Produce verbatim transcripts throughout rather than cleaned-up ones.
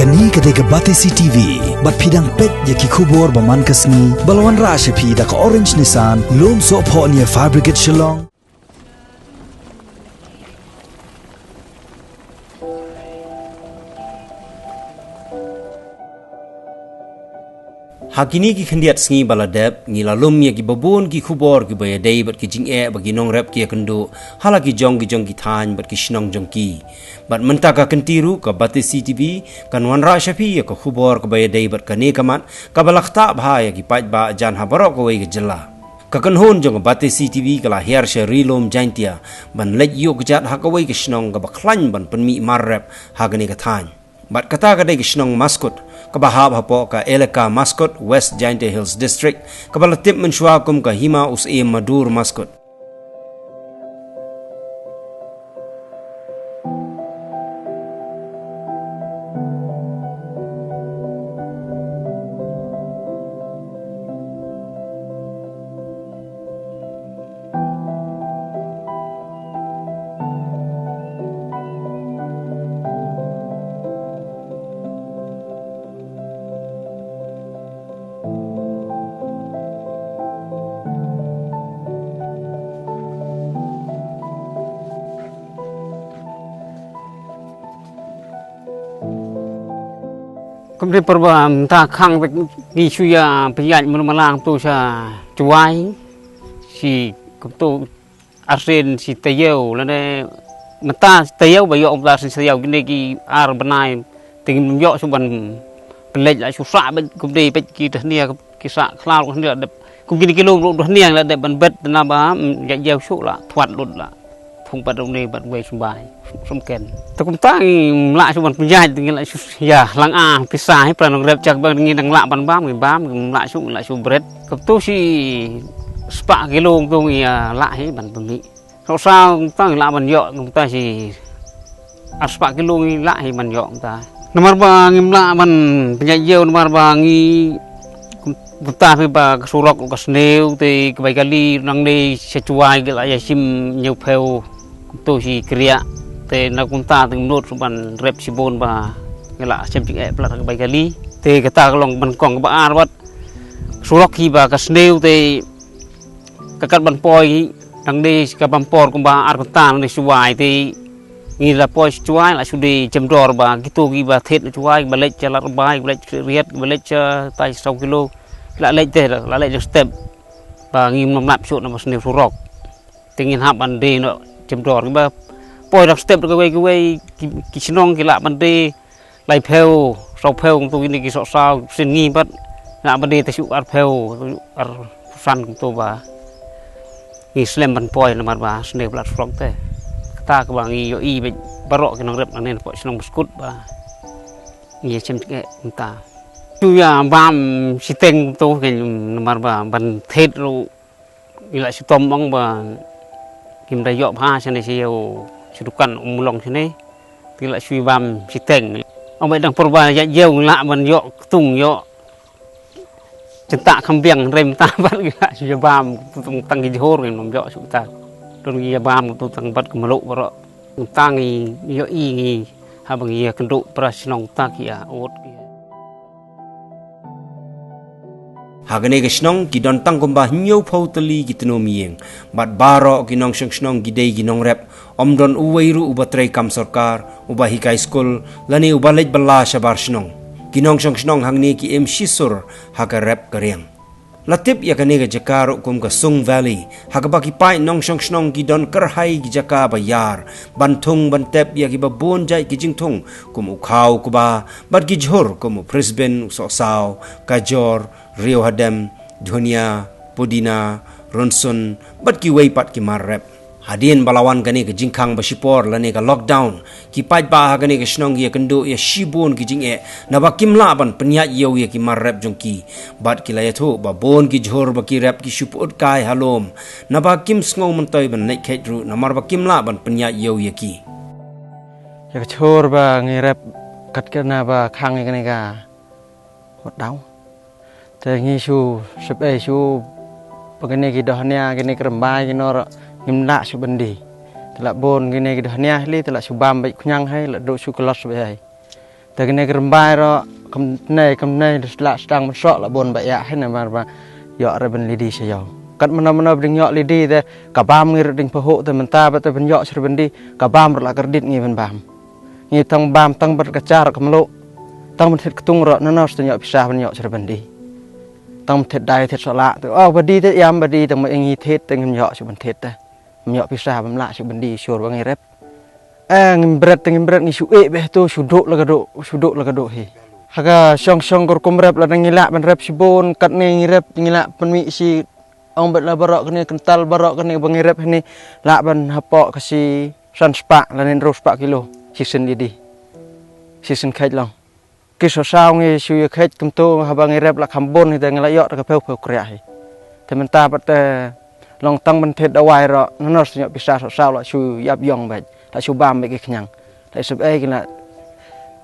Kane ka dei ka Batesi T V, bad phi dang peit ïa ki khubor ba man ka sngi, ba la wanrah sha phi da ka Orange Nissan, Lumsohphoh near Fire Brigade Shillong. Ha kine ki khyndiat sngi ba la dep, ngi la lum ïa ki babun ki khubor kiba ïadei bad ki jingeh ba ki nongrep ki ïakynduh ha la ki jong ki jong ki thaiñ bad ki shnong jong ki. Bad mynta ka kynti ruh ka Batesi T V kan wanrah sha phi ïa ka khubor kaba ïadei bad kane ka mat kaba la ktah bha ïa ki paidbah jan ha baroh kawei ka jylla. Ka kynhun jong ka Batesi T V ka la hiar sha Ri Lum Jaintia ban leit ïuh kjat ha kawei ka shnong kaba khlaiñ ban pynmih mar rep ha kane ka thaiñ. Bad kata ka dei ka shnong Maskut, kaba hap hapoh ka elaka Maskut, West Jaintia Hills District, kaba la tip mynshuwa kum ka Hima Usim Madur Maskut. Kumne por ba mynta khang bad ngi shu ïa pynïaid mano malang to sha Jowai, shi kumto arsien shi taïew lane mynta taïew ba ïoh mynta arsien shi taïew kine ki ar bnai te ngim ïoh shu ban pynleit la shu sah bad kumne bad ki dahnia ki sah khlaw kumne la dep kum kine ki lum ruh dahnia la dep ban bet na ba ïa ïew shu la thwat lut la. Phung pat rung ne bad wei sumbai sum ken. Te kumta ngim lah shu ban pynjah te ngi lah shu ïa lang a pisa hi pra nong rep jak ba ngi dang lah ban bam ngi bam ngim lah shu ngi lah shu bret. Kumtu shi spah kilo kumtu ngi ïa lah hi ban pynmih. Sok sa kumta ngi lah ban ïoh kumta shi ar spah kilo ngi lah hi ban ïoh kumta. Namar ba ngim lah ban pynjah ïew namar ba ngi kumta phi ba ka surok ka sniew te ka bai kali nangne sha Jowai ki la ïa shim hynñiew phew kumto shi kriah te na kumta te ngim nud shu ban rep shibun ba ngi la shem jingeh palat ka bai kali te kata ka long ban kong kaba ar bad surok hi ba ka sniew te ka kat ban poi nangne ka bam por kumba ar kynta nangne sha Jowai te ngi la poi sha Jowai la shu dei jem dor ba kito kiba thied na Jowai ba leit sha Ladrymbai ba leit sha Riat ba leit sha tai saw kilo la leit te la leit dang step ba ngim nym nap shuh na ba sniew surok te ngin hap ban dei noh jem dor kiba poi dang step da kawei kawei ki, ki shnong ki lah ban dei lai phew saw phew kumto kine ki sok saw sien ngi pat lah ban dei te shu ar phew ar san kumto ba ngi slem ban poi namar ba sniew palat surok te. Kata kaba ngi ïohi bad baroh ki nongrep nangne napoh shnong Maskut ba ngi ïa shem jingeh mynta. Shu ïa bam shiteng kumto namar ba ban thied ruh ngi la shu tom ong ba ngim da ïoh bha shane sha ïew sha dukan Umlong shane. Te la shu ïa bam shiteng ong ba dang por ba ïa ïew ngi lah ban ïoh ktung ïoh Cynta kham biang hynrei mynta bad ngi lah shu ïa bam tu tang tang ki jhur ngin ym ïoh shu ta. Don ngi ïa bam tu tang bad ka mluh baroh. Mynta ngi ïohi ngi haba ngi ïa kynduh para shnong ta ki ïa ut ki. Ha kane ka shnong ki don tang kumba hynñiew phew tylli ki tnum ïing bad baroh ki nongshong shnong ki dei ki nongrep. Ym don uwei ruh uba trei kam sorkar, uba hikai skul, lane uba leit bylla shabar shnong. Ki nongshong shnong hangne ki im shisur ha ka rep ka riang. La tip ïa kane ka jaka ruh kum ka Sung Valley, ha kaba ki paid nongshong shnong ki don kyrhai ki jaka ba ïar, ban thung ban tep ïa kiba bun jait ki jingthung, kum u khaw u kba, bad ki jhur kum u frisbin, u sohsaw, kajor, riewhadem, dhunia, pudina, rynsun, bad kiwei pat ki mar rep. Hadien ba la wan kane ka jingkhang ba shipor lane ka lockdown, ki paidbah ha kane ka shnong ki ïa kynduh ïa shibun ki jingeh, naba kim lah ban pynïaid ïew ïa ki mar rep jong ki. Bad ki la ïathuh ba bun ki jhur ba ki rep ki shu pyut kai ha lum, naba kim sngew myntoi ban leit kheit ruh, namar ba kim lah ban pynïaid ïew ïa ki. Ïa ka jhur ba ngi rep kat kane ba khang ïa kane ka Wat dau. Te ngi shu sep ei shu ba kine ki dohnia kine ki rymbai ki nor ngim lah shu byndi. Te lah bun kine ki dohnia hi li te lah shu bam beit khñiang hai lah duh shu klot sep ei. Te kane ka rymbai ruh kam tnai kam tnai da sla stang ban soh la bun ba ïa hynne mar ba ïoh re ban lidi sha ïew. Kat mano mano ba dang ïoh lidi te ka bam ngi ruh dang pahuh te mynta ba te ban ïoh sha re ban di ka bam ruh la kardit ngi ban bam. Ngi tang bam tang bad ka char ka mluh. Tang ban thied ktung ruh nanos te ïoh pisa ban ïoh sha re ban di. Tang ban thied dai thied soh la te oh ba di te ïam ba di tang ma ngi thied te ngim ïoh sha ban thied te. Ngim ïoh pisa bam lah sha ban di shur ba ngi rep. Eh, ngim bret te ngim bret ngi shu eh beh tu shu duk la ka duk shu duk la ka duk hi. Ha ka shong shong ka rukom rep la ngi lah ban rep shibun katne ngi rep ngi lah pynmih shi ong bet la baroh kane kyntal baroh kane ba ngi rep hynne lah ban hapoh ka shi san spah la nen ru spah kilo. Shi sien lidi. Shi sien kheit long. Ki soh saw ngi shu ïa kheit kumto haba ngi rep la kham bun hi te ngi la ïoh te ka phew phew kriah hi. Te mynta pat te long tang ban thied dawai ruh nanos te ïoh pisa soh saw la shu ïap ïong bad la shu bam bad ki khñiang. La sep ei ki la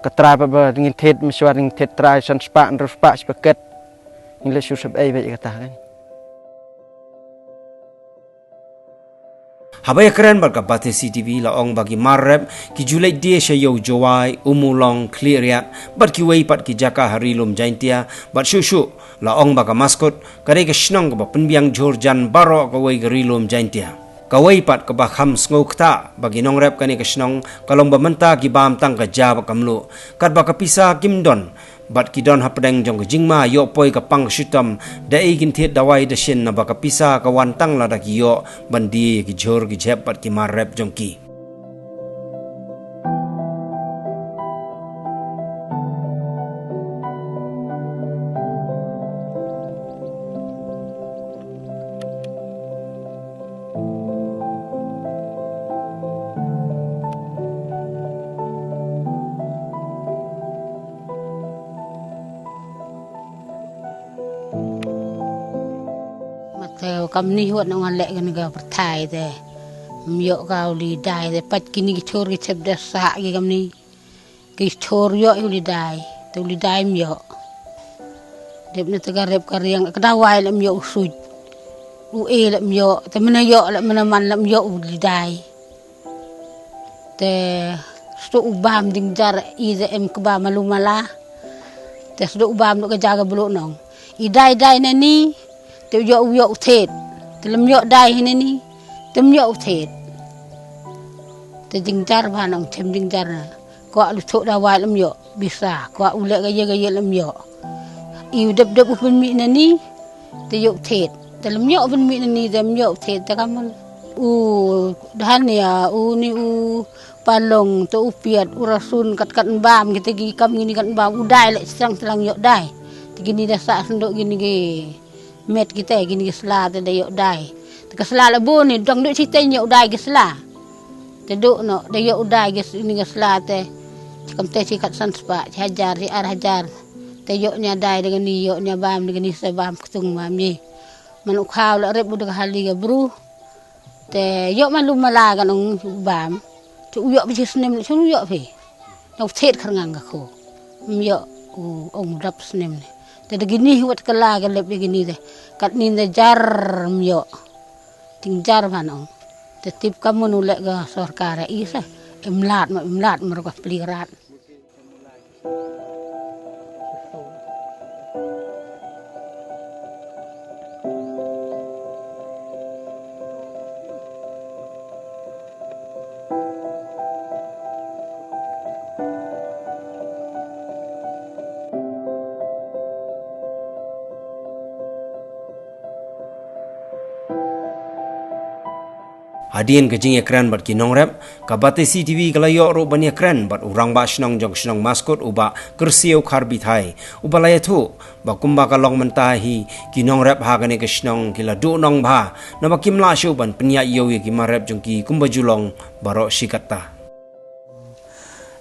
ka trai pat ba ngin thied mynshuwa ngin thied trai san spah hynriew spah shi paket. Ngi la shu sep ei bad kata kan. Haba ïakren bad ka Batesi T V la ong ba ki mar rep ki ju leit die sha ïew Jowai, Ummulong, Khliehriat bad kiwei pat ki jaka ha Ri Lum Jaintia bad shuh shuh la ong ba ka Maskut ka dei ka shnong kaba pynbiang jhur jan baroh kawei ka Ri Lum Jaintia. Kawei pat kaba kham sngew ktah ba ki nongrep kane ka shnong ka long ba mynta ki bam tang ka ja bad ka mluh katba ka pisa kim don bad ki don hapdeng jong ka jingma ïoh poi ka pang ka shitom da ei kin thied dawai da shin naba ka pisa ka wan tang lada ki ïoh ban die ki jhur ki jhep bad ki mar rep jong ki. Mate kam ni wat nong lek kan ga pertai te. Myo ka u li dai te pat kini ki chor ki chep de sa ki kam ni. Ki chor ïoh u li dai te u li dai myo. Dep ne te ka rep ka riang ka dawai le myo u suj. U e le myo te mena ïoh le mena man le myo u li dai. Te sdok u bam ding jar i de em kba malu mala. Te sdok u bam dok ka jaga bulu nong. I dai dai ne ni te u ïoh u ïoh u thet. Te lem ïoh dai hi ne ni te myo u thet. Te ding jar ba nong chem ding jar na. Ko lu thok dawai lem ïoh. Bisa ko u lek ka ye ka ye lem ïoh. I u dep dep u pynmih ne ni. Te ïoh thet te lem ïoh pynmih ne ni te ym ïoh thet te kaman u dhan ya u ni u palong te u piat u rasun kat kat bam kita ki kam kini kat bam u dai lek slang slang ïoh dai te kini da sa sendok kini ki met kita kini ki sla te da ïoh dai te ka sla la bun ni dong duk siteng ïoh dai ki sla. Te duk no da ïoh u dai ki s- ni ki sla te. Kam te si kat san spah si hajar si ar hajar. Te ïoh nia dai da kani ïoh nia bam da kani se bam ktung bam ni. Man u khaw la rep u da ka hali ka bru. Te ïoh man lu mala kan ong bam. Te u ïoh pi si snem le chun u ïoh pi. Na u thet khar ngang ka kho. Ym ïoh u ong dap snem le. Te da kini wat kala ka lep da kini te. Kat ni da jar ym ïoh. Ting jar ban ong. Te tip ka mun u lek ka sorkar i sa. Em lad ma em lad mar ka pli rat. Hadien ka jingïakren bad ki nongrep, ka Batesi T V ka la ïoh ruh ban ïakren bad u rangbah shnong jong ka shnong Maskut u Bah Kyrsiew Kharbithai, u ba la ïathuh ba kumba ka long mynta hi ki nongrep ha kane ka shnong ki la duh nongbha, naba kim lah shuh ban pynïaid ïew ïa ki mar rep jong ki kumba ju long baroh shi katta.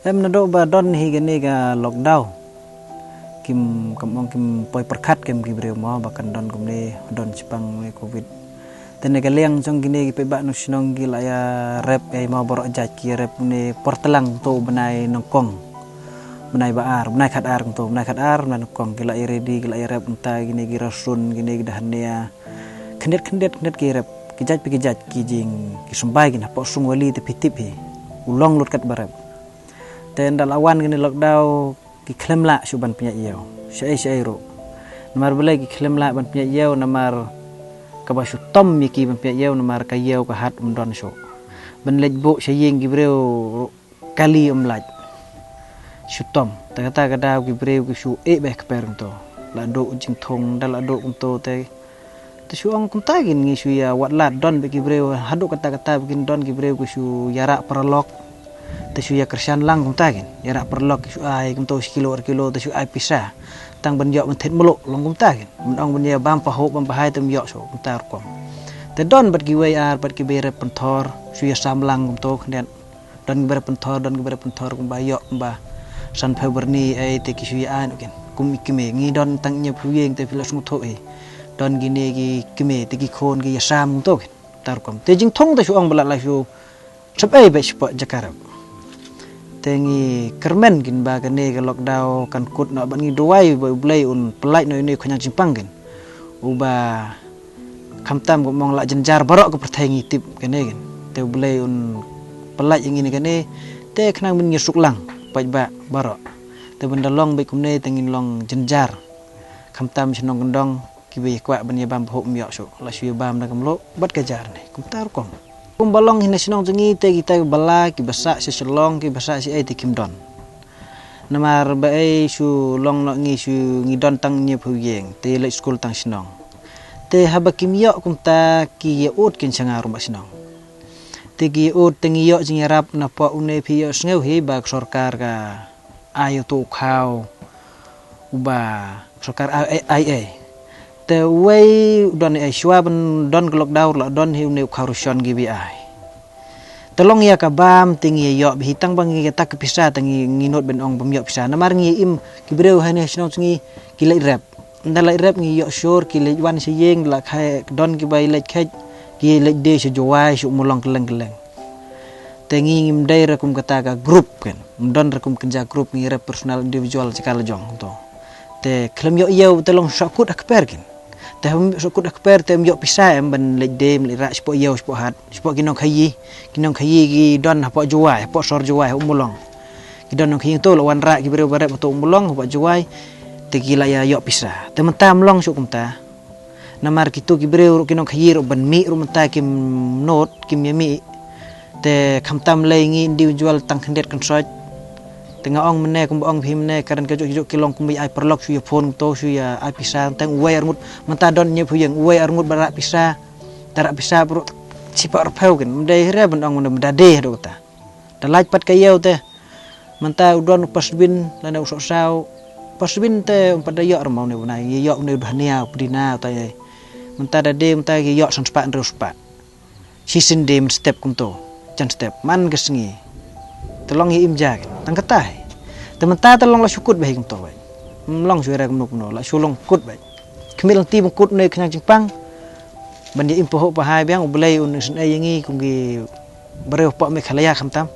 Em naduh ba don hi kane ka lockdown. Kim kam ong kim poi pyrkhat kim ki briew mo ba kan don kumne don chipang ne covid. Te ne ka liang jong kine ki paidbah nong shnong ki la ïa rep ei mo baroh jait ki rep ne por tlang to bnai nongkong. Bnai ba ar, bnai khat ar to, bnai khat ar, bnai nongkong ki la ïa ready ki la ïa rep nta kine ki rasun kine ki dahania. Khyndiat khyndiat khyndiat ki rep ki jait pi ki jait ki jing ki symbai ki na pok sung wali te pi tip hi. U long lut kat ba rep. Te ynda la wan kane lockdown ki khlem lah shuh ban pynïaid ïew shaei shaei ruh. Namar balei ki khlem lah ban pynïaid ïew? Namar kaba shu tom ïa ki ban pynïaid ïew namar ka ïew ka hat ym don shuh. Ban leit buh sha ïing ki briew ruh kali ym lait. Shu tom. Te kata ka daw ki briew ki shu eh beh kper kumto. La duh jingthung, ynda la duh kumto te te shu ong kumta kin ngi shu ïa wat lad, don bad ki briew haduh katta katta ba kin don ki briew ki shu ïarap paralok. Te shu ïa kyrshan lang kumta kin ïarap paralok, ki shu ai kumto shi kilo ar kilo te shu ai pisa. Tang ban ïoh ban thied mluh long kumta kin. Ban ong ban ïa bam pahuh bam pahai te ym ïoh shuh kumta rukom. Te don bad kiwei ar bad kiba ïarap pynthor shu ïa sam lang kumto khyndiat. Don kiba rep pynthor, don kiba rep pynthor kumba ïoh kumba san phew byrni ei te ki shu ïa ai noh kin. Kum i kmie ngi don tang hynñiew phew ïing te phi la sngewthuh hi. Don kine ki kmie te ki khun ki ïa sam kumto kin. Kumta rukom. Te jingthung te shu ong ba la la shu sep ei bad shu pok jaka rep. Te ngi kyrmen kin ba kane ka lockdown kan kut noh bad ngi duwai ba U Blei un pyllait noh ïa une u khñiang jingpang kin. Uba khamtam kum ong la jynjar baroh ka pyrthei ngi tip kane kin. Te U Blei un pyllait ïa ngi ne kane te khnang ban ngi suk lang paidbah baroh. Te ban da long bad kumne te ngin long jynjar. Khamtam shnong kyndong kiba ïa kwah ban ïa bam pahuh ym ïoh shuh, la shu ïa bam da ka mluh bad ka jar ne kumta rukom. Kumba long hi na shnong jong ngi te kita kiba la kiba sah sha Shillong kiba sah sha ei te kim don. Namar ba ei shu long noh ngi shu ngi don tang hynñiew phew ïing te ïa leit skul tang shnong. Te haba kim ïoh kumta ki ïa ud kin sha nga ruh bad shnong. Te ki ïa ud te ngi ïoh jingïarap na pok une phi ïoh sngew hi ba ka sorkar ka ai uto u khaw uba sorkar ai ai ai. Te uwei u don ai shuwa ban don ka lockdown la don hi une u khaw rushon kiba ai. Te long ïa ka bam te ngi ïoh bad hi tang ba ngi ka tak ka pisa te ngi ngi nud ban ong bym ïoh pisa namar ngi im ki briew ha ne shnong ngi ki leit rep. Ynda leit rep ngi ïoh shur ki leit wan sha ïing la khai don kiba leit khet ki leit de sha Jowai sha Ummulong kylleng kylleng. Te ngi ngim dei re kum kata ka group ken. Ym don re kum kynja group ngi rep personal individual jaka la jong to. Te khlem ïoh ïew te long sha kut ha kper ken. Te haba sha kut ha kper te ym ïoh pisa em ban leit de em leit rah shapoh ïew shapoh hat shapoh ki nongkhaïi. Ki nongkhaïi ki don hapoh Jowai hapoh sor Jowai ha Ummulong. Ki don nongkhaïi to la wanrah ki briew ba rep hato Ummulong hapoh Jowai. Te ki la ïa ïoh pisa. Te mynta ym long shuh kumta. Namar kito ki briew ruh ki nongkhaïi ruh ban mih ruh mynta kim nud kim ïa mih. Te khamtam lei ngi individual tang khyndiat kynsoit. Te nga ong mynne kumba ong phi mynne karen ka juk juk ki long kumba ïa ai paralok shu ïa phone to shu ïa ai pisa tang uwei arngut mynta don hynñiew phew ïing uwei arngut ba rah pisa. Te rah pisa ruh shiphew arphew kin ym dei re ban ong mynne mynta dei haduh kata. Da lait pat ka ïew te. Mynta u don u pasbin lane u sohsaw. Pasbin te um pat da ïoh rama une u nai ngi ïoh une u dhania u pdina uta ei. Mynta da de mynta ki ïoh san spah hynriew spah. Shisien de mynstep kumto. Jan step man ka sngi. Te long ïa im ja tang kata hi. Te mynta te long la shu kut bha hi kumto bha. Ym long shu ïa ra kumno kumno la shu long kut bha. Khmih lynti ban kut une khñiang jingpang. Ban ïa im pahuh pahai biang U Blei un sngewsih ïa ngi kum ki briew hapoh Meghalaya khamtam.